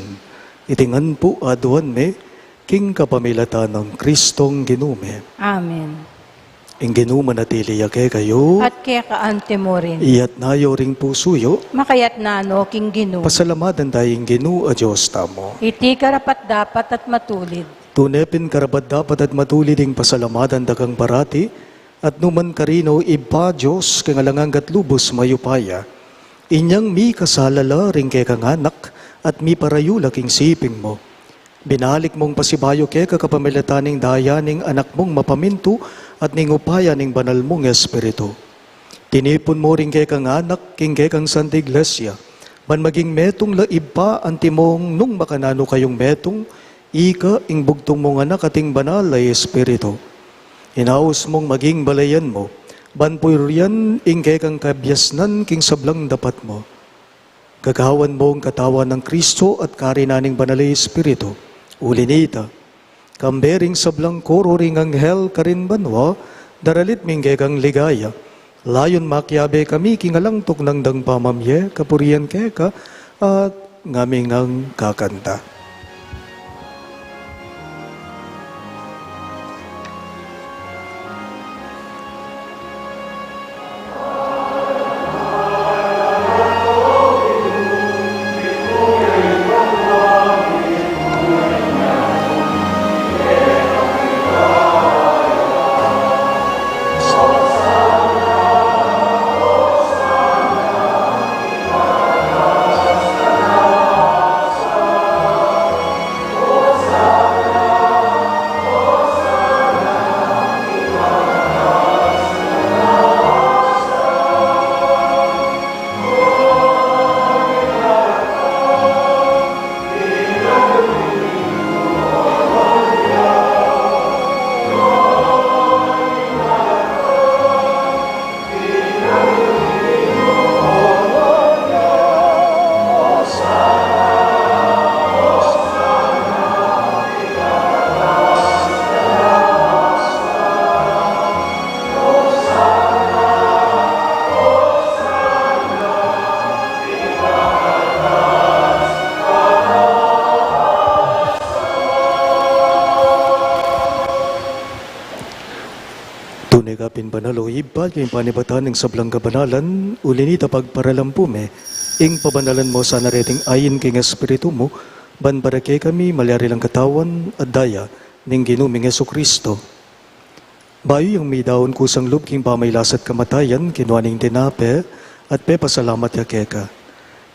Iti ngan pu aduan mi, king kapamilatan nang Kristong Ginu mi. Amen. Ing Ginu manatili ya kekayu. At keka anti mu rin. Iyatas yu ring pusu yu. Makayatas no king Ginu. Pasalamatan taya ing Ginu a Dios tamu. Iti karapat-dapat at matulid. Tune pin karapat-dapat at matulid ing pasalamatan da kang parati, at nu man karin, O Ibpa, Dios king alang angga at lubus mayupaya. Inyang mikasala la ring kekang anak, at miparayu la king siping mu. Binalik mung pasibayu keka kapamilatan ning daya ning Anak mung mapamintu at ning upaya ning Banal mung Espiritu. Tinipun mu ring kekang anak king kekang Santa Iglesia, ban maging metung la Ibpa antimong nung makananu kayung metung, ika ing bugtung mung Anak at ing Banal a Espiritu. Inaus mung maging balayan mu, ban purian ing kekang kabiasnan king sablang dapat mu. Gagawan mung katawan nang Kristo at karinan ning Banal a Espiritu. Uli nita, kambe ring sablang koro ring anghel karin banua, daralit mi ing kekang ligaya. Layun makiabe kami king alang tuknang dang pamamie, kapurian keka, at ngaming kakanta. Tune ka pin banal, o Ibpa, king panibatan ning sablang kabanalan, uli nita pagparalampu mi ing pabanalan mu sana reting ain king Espiritu mu, ban para kekami malyari lang katawan at daya ning Ginu ming Jesucristo. Bayu yang midaun kusang lub king pamailas at kamatayan, kinua ne ing tinape at pepasalamat ya keka.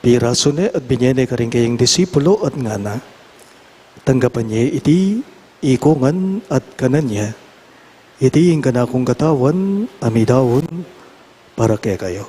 Pirasu ne at binie ne karing kayang disipulo at ngana: Tanggapan ye iti ikongan at kanan ye. Iti ing kanakung katawan a midaun para kekayu.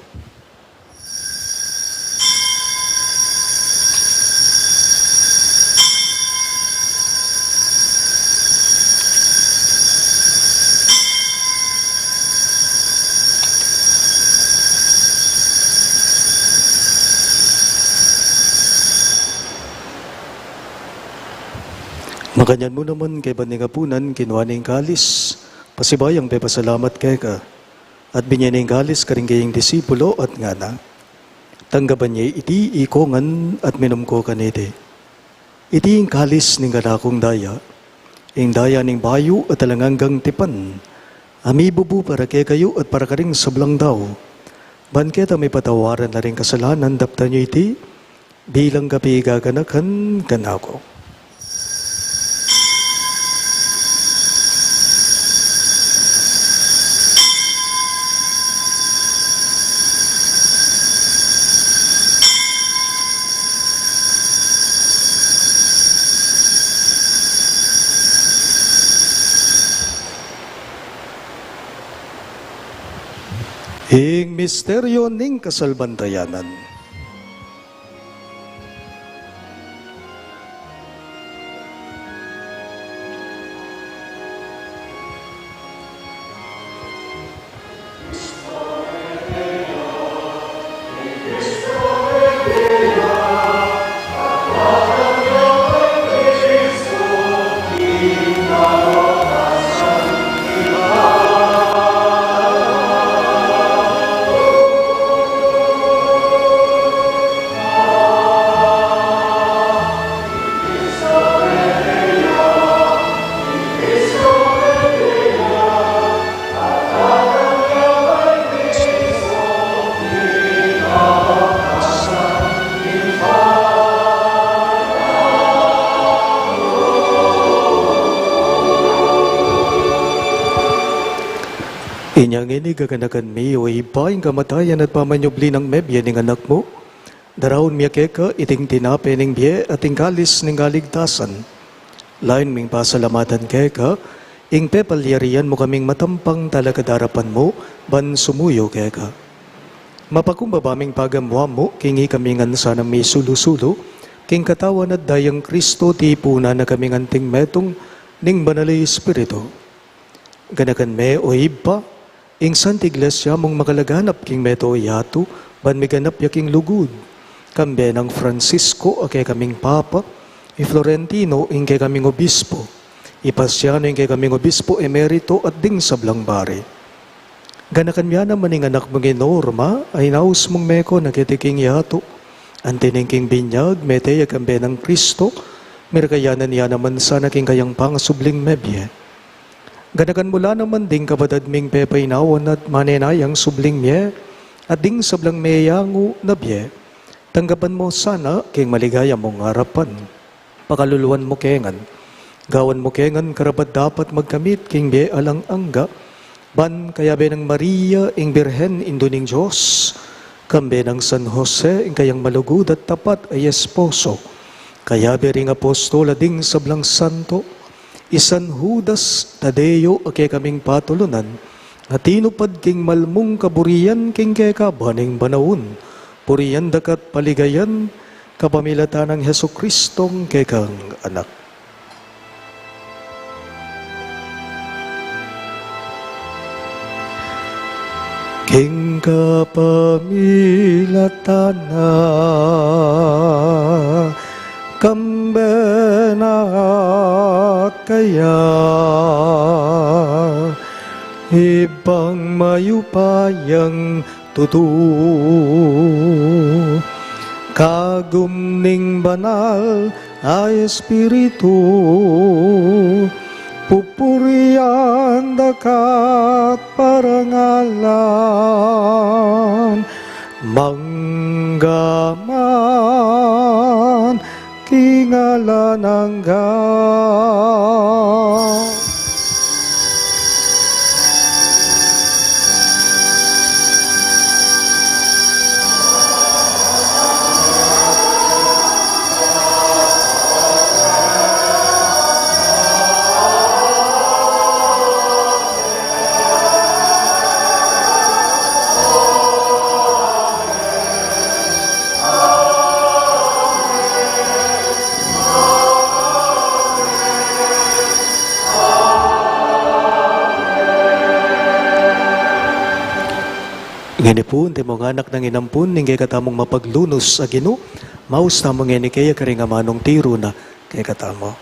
Makanyan mu naman kaybat ning apunan, kinua ne ing kalis, pasibayu yang pepasalamat keka, at binie ne ing kalis karing kayang disipulo at ngana: Tanggapan ye iti ikongan at minum ko kaniti. Iti ing kalis ning kanakung daya, ing daya ning bayu at alang anggang tipan, a mibubu para kekayu at para karing sablang tau, ban keta mipatawaran la ring kasalanan. Daptan yu iti bilang kapigaganakan kanaku. Ing misteryo ning kasalpantayanan. Inya ngeni, gaganakan mi, o Ibpa, ing kamatayan at pamanyubli nang mebie ning Anak mu, daraun mi keka iting tinape ning bie at ing kalis ning kaligtasan. Lain ming pasalamatan keka ing pepalyarian mu kaming matampang talakad king arapan mu ban sumuyu keka. Mapakumbaba ming pagamuan mu king ikami ngan sanang misulu-sulu king katawan at dayang Kristo, tipunan na kaming anting metung ning Banal a Espiritu. Ganakan me, o Ibpa, ing Santa Iglesia mung makalaganap king mabilug a yatu, ban miganap ya king lugud. Kambe nang Francisco a kekaming Papa, i Florentino ing kekaming Obispo, i Pasiano ing kekaming Obispo Emerito at ding sablang bari. Ganakan mu ya naman ing anak mung i Norma, a inaus mung meko na keti king yatu. Anti ning king binyag, mete ya kambe nang Kristo, mirakayanan ya naman sana king kayang pangasubling mebie. Ganakan mu la naman ding kapatad ming pepainawan at manenayang subling mie, at ding sablang meyangu na bie. Tanggapan mu sana king maligaya mung arapan. Pakaluluan mu ke ngan. Gawan mu ke ngan karapat-dapat magkamit king bie alang angga, ban kayabe nang Maria, ing Birhen, Indu ning Dios, kambe nang San Jose, ing kayang malugud at tapat a esposo, kayabe ring apostol a ding sablang santo, i San Judas Tadeo a kekaming patulunan, a tinupad king malmung kaburian king keka ban ning panaun, purian da ka at paligayan, kapamilatan nang Jesucristong kekang Anak. King kapamilatan na, kambe na at kaya, Ibpang mayupayang tutu, kagum ning Banal a Espiritu, pupurian da ka at parangalan, mangga man king alang angga. Ngeni pu, antimong anak nang inampun ning kekatamung mapaglunus a Ginu, maus tamu ngeni keya karing amanung tiru na kekatamu.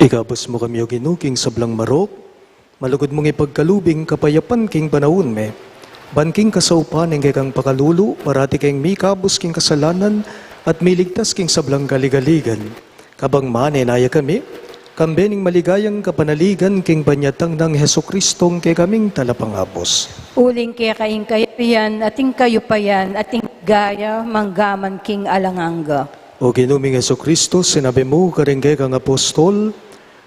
Ikabus mu kami, O Ginu, king sablang marok, malugud mung ipagkalub ing kapayapan king panaun mi. Ban king kasaupan ning kekang pakalulu, parati keng mikabus king kasalanan at miligtas king sablang kaligaligan. Kabang manenaya kami, kambe ning maligayang kapanaligan king panyatang nang Jesucristong kekaming Talapangabus. Uling keka ing kayapian at ing kayupayan at ing ligaya manggaman king alang angga. O Ginu ming Jesucristo, sinabi mu karing kekang apostol,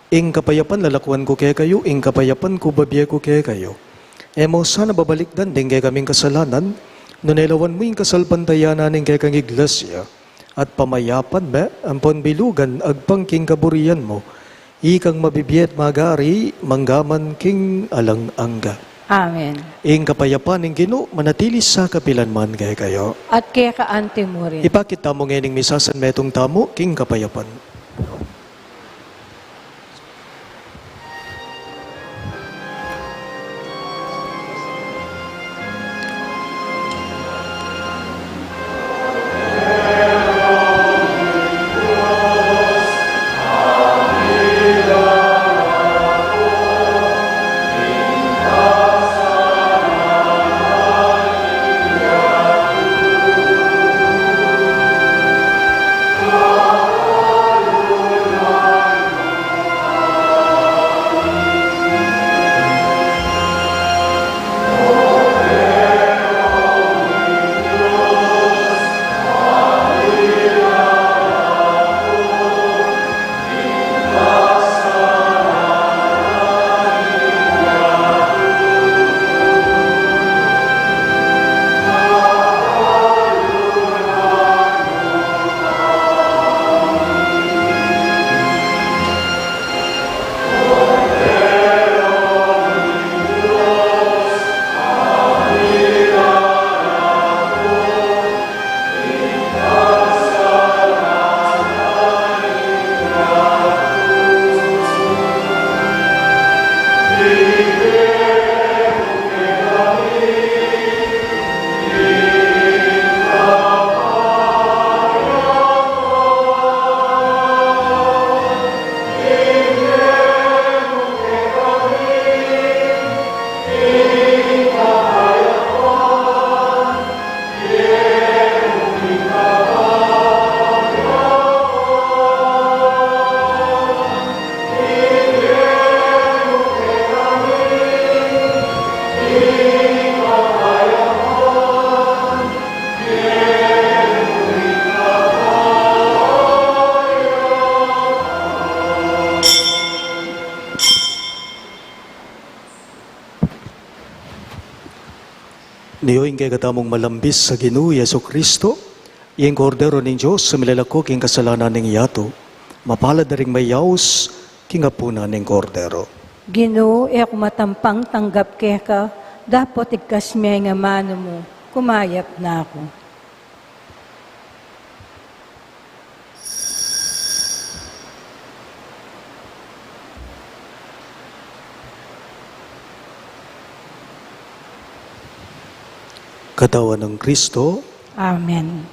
"Ing kapayapan lalakwan ku kekayu, ing kapayapan ku babie ku kekayu." E mu sana babalikdan ding kekaming kasalanan, nune lawan mu ing kasalpantayanan ning kekang iglesia, at pamayapan me ampon bilugan agpang king kaburian mu, ikang mabibie at magari manggaman king alang angga. Amen. Ing kapayapan ning Ginu manatili sa kapilan man kekayu. At keka anti mu rin. Ipakit tamu ngening misasan metung tamu king kapayapan. Nio ing kekatamung malambis a Ginu Jesucristo, ing Kordero ning Dios a milalako king kasalanan ning yatu. Mapalad a ring mayaus king apunan ning Kordero. Ginu, e ku matampang tanggap keka, dapot igkas me ing amanu mu, kumayap na ku. Katawan nang Kristo. Amen.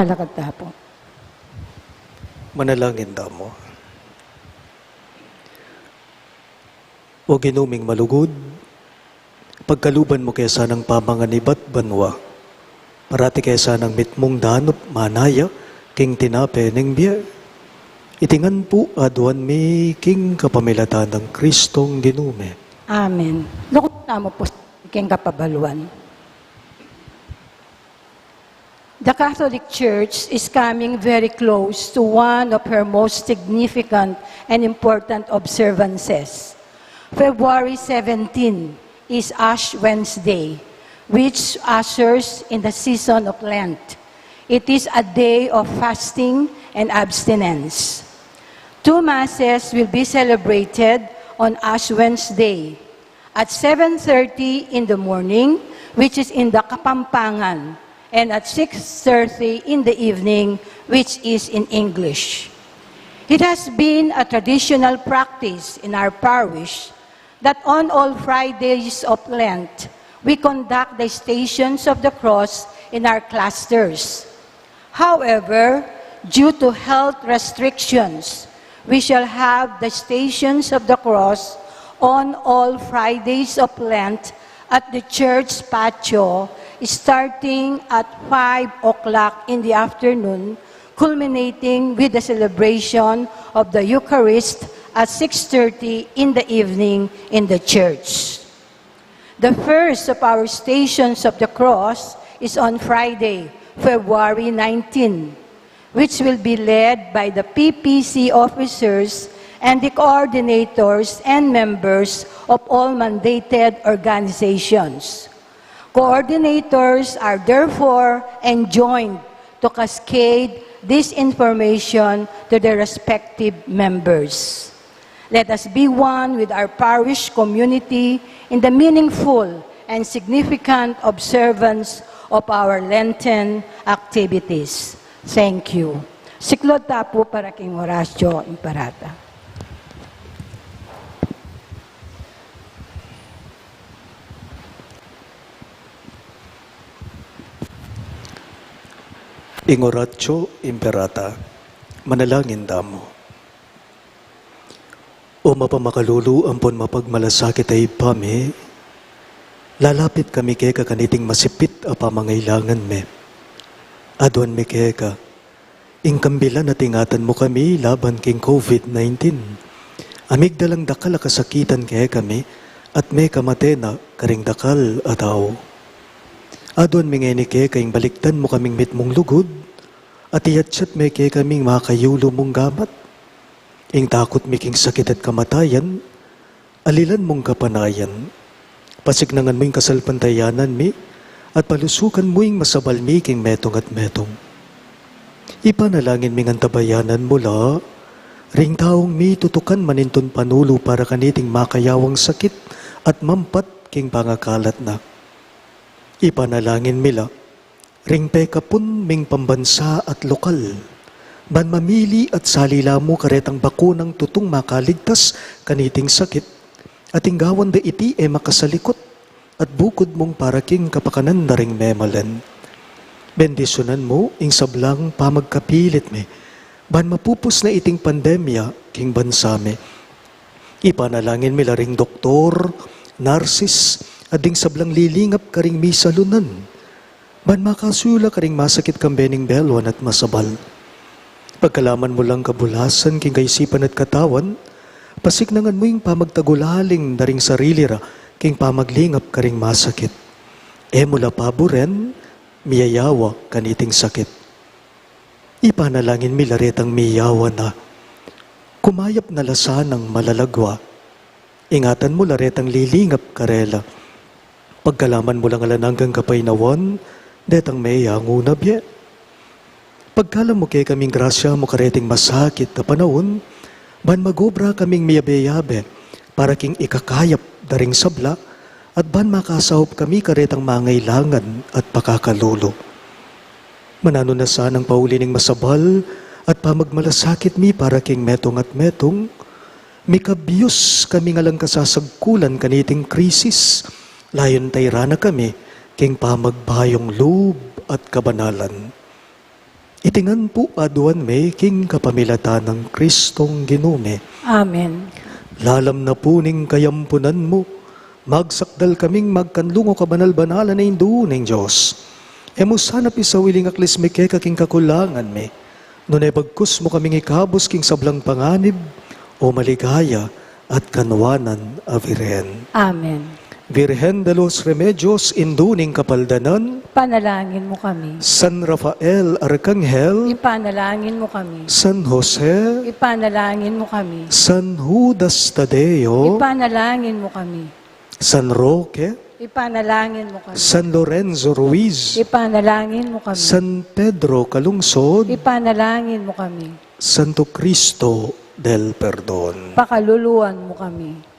Alakad ta pu. Manalangin tamu. O Ginu ming malugud, pagkaluban mu ke sanang pamangan ibat banua, parati ke sanang mitmung danup manaya king tinape ning bie. Iti ngan pu aduan mi king kapamilatan nang Kristong Ginu mi. Amen. Lugud tamu pu king kapabaluan. The Catholic Church is coming very close to one of her most significant and important observances. February seventeen is Ash Wednesday, which ushers in the season of Lent. It is a day of fasting and abstinence. Two masses will be celebrated on Ash Wednesday, at seven thirty in the morning, which is in the Kapampangan, and at six thirty in the evening, which is in English. It has been a traditional practice in our parish that on all Fridays of Lent, we conduct the Stations of the Cross in our clusters. However, due to health restrictions, we shall have the Stations of the Cross on all Fridays of Lent at the church patio, starting at five o'clock in the afternoon, culminating with the celebration of the Eucharist at six thirty in the evening in the church. The first of our Stations of the Cross is on Friday, February nineteen, which will be led by the P P C officers and the coordinators and members of all mandated organizations. Coordinators are therefore enjoined to cascade this information to their respective members. Let us be one with our parish community in the meaningful and significant observance of our Lenten activities. Thank you. Siklaud ta pu para king Oratio Imperata. Ing Oratio Imperata. Manalangin tamu. O mapamakalulu ampon mapagmalasakit a Ibpa mi, lalapit kami keka kaniting masipit a pamangailangan mi. Aduan mi keka ing kambilan at ingatan mu kami laban king COVID nineteen. A migdalang dakal a kasakitan kekami at mekamate na karing dakal a tau. Aduan mi ngeni keka ing balikdan mu kaming mitmung lugud, at iyatyat me kekaming makayulu mung gamat. Ing takut mi king sakit at kamatayan, alilan mung kapanayan. Pasiknangan mu ing kasalpantayanan mi, at palusukan mu ing masabal mi king metung at metung. Ipanalangin ming antabayanan mu la ring taung mitutukan manintun panulu para kaniting makayawang sakit at mampat king pangakalat na. Ipanalangin mi la ring pekapun ming pambansa at lokal, ban mamili at sali la mu karetang bakunang tutung makaligtas kaniting sakit, at ing gawan da iti e makasalikut at bukud mung para king kapakanan da ring memalen. Bendisyunan mu ing sablang pamagkapilit mi, ban mapupus na iting pandemya king bansa mi. Ipanalangin mi la ring doktor, narsis, at ding sablang lilingap karing misalunan, ban makasuyu la karing masakit kambe ning beluan at masabal. Pagkalaman mu lang kabulasan king kaisipan at katawan, pasiknangan mu ing pamagtagulaling da ring sarili ra king pamaglingap karing masakit. E mu la paburen miyayawa kaniting sakit. Ipanalangin mi la retang miyawa na, kumayap na la sanang malalagwa. Ingatan mu la retang lilingap karela. Pagkalaman mu lang alang anggang kapaynawan detang meyangu na bie. Pagkalam mu kekaming grasya mu kareting masakit a panaun, ban magobra kaming miyabe-yabe para king ikakayap da ring sabla, at ban makasaup kami karetang mangailangan at pakakalulu. Mananu na sanang pauli ning masabal at pamagmalasakit mi para king metung at metung, mikabyus kaming alang kasasagkulan kaniting krisis, layun tayran na kami king pamagbayung lub at kabanalan. Iti ngan pu aduan mi king kapamilatan nang Kristong Ginu mi. Amen. Lalam na pu ning kayampunan mu, magsakdal kaming magkanlung o kabanal-banalan a Indu ning Dios. E mu sana pisawili ing aklis mi keka king kakulangan mi, nune bagkus mu kaming ikabus king sablang panganib, o maligaya at kanwanan a Virgen. Amen. Virgen de los Remedios, Indu ning Kapaldanan. Ipanalangin mu kami. San Rafael Arkanghel. Ipanalangin mu kami. San Jose. Ipanalangin mu kami. San Judas Tadeo. Ipanalangin mu kami. San Roque. Ipanalangin mu kami. San Lorenzo Ruiz. Ipanalangin mu kami. San Pedro Calungsod. Ipanalangin mu kami. Santo Cristo del Perdon. Pakaluluan mu kami.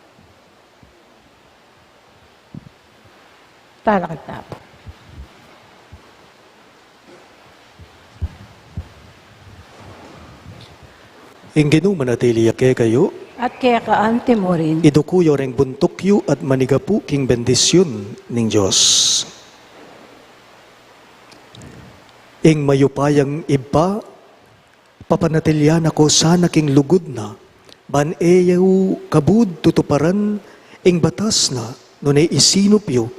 Talakad tamu. Ing Ginu manatili ya kekayu. At keka anti mu rin. Iduku yu reng buntuk yu at manigapu king bendisyun ning Dios. Ing mayupayang Ibpa, papanatilian na ko sana king lugud na, ban e yu kabud tutuparan ing batas na, nune isinup yu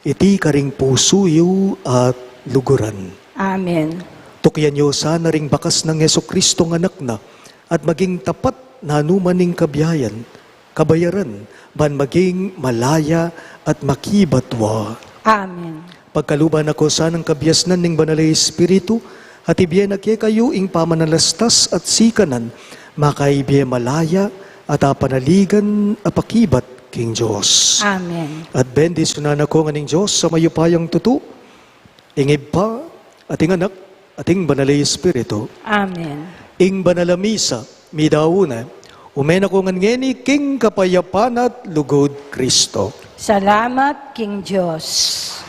iti karing pusu yu at luguran. Amen. Tukian yu sana ring bakas nang Jesucristong Anak na, at maging tapat nanu man ing kabiayan, kabayaran, ban maging malaya at makibatwa. Amen. Pagkaluban na ko sanang kabiasnan ning Banal a Espiritu, at ibie na kekayu ing pamanalastas at sikanan, makaibie malaya at apanaligan a pakibat king Dios. Amen. At bendisyunan na ko ngan ning Dios a mayupayang tutu, ing Ibpa, at ing Anak, at ing Banal a Espiritu. Amen. Ing Banal a Misa, midaun na, ume na ko ngan ngeni king kapayapan at lugud Kristo. Salamat king Dios.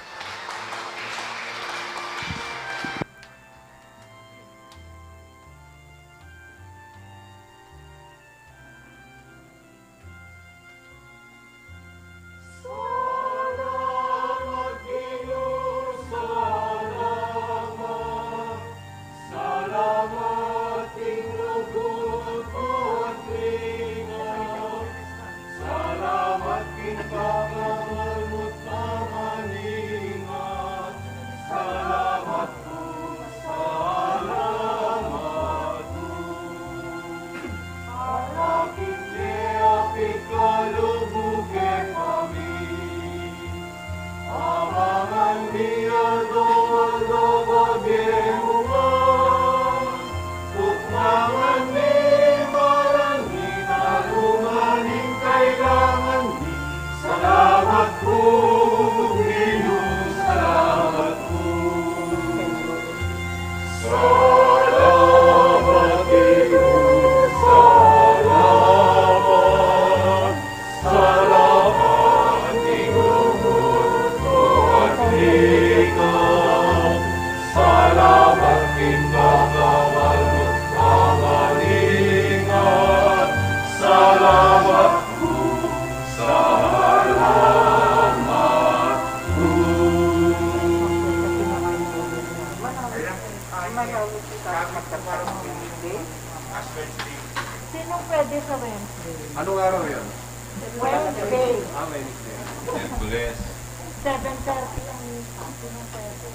Salamat ku, salamat ku. Ala kite a pikalub mu kekami. Abangan mi aldo-aldo kabie mu ngan. Tuknangan mi, maragin, anuman ing kailangan mi. Salamat ku, Ginu, salamat ku. Salamat, Ginu, salamat. Salamat, Ginu, Ginu, Ginu. Salamat, Ginu, Ginu. Salamat ku, salamat ku. Sinong pwede sa Wednesday? Anong araw yun? Wednesday. Ah, Wednesday. Miyerkules. Seven thirty ang misa. Sinong pwede?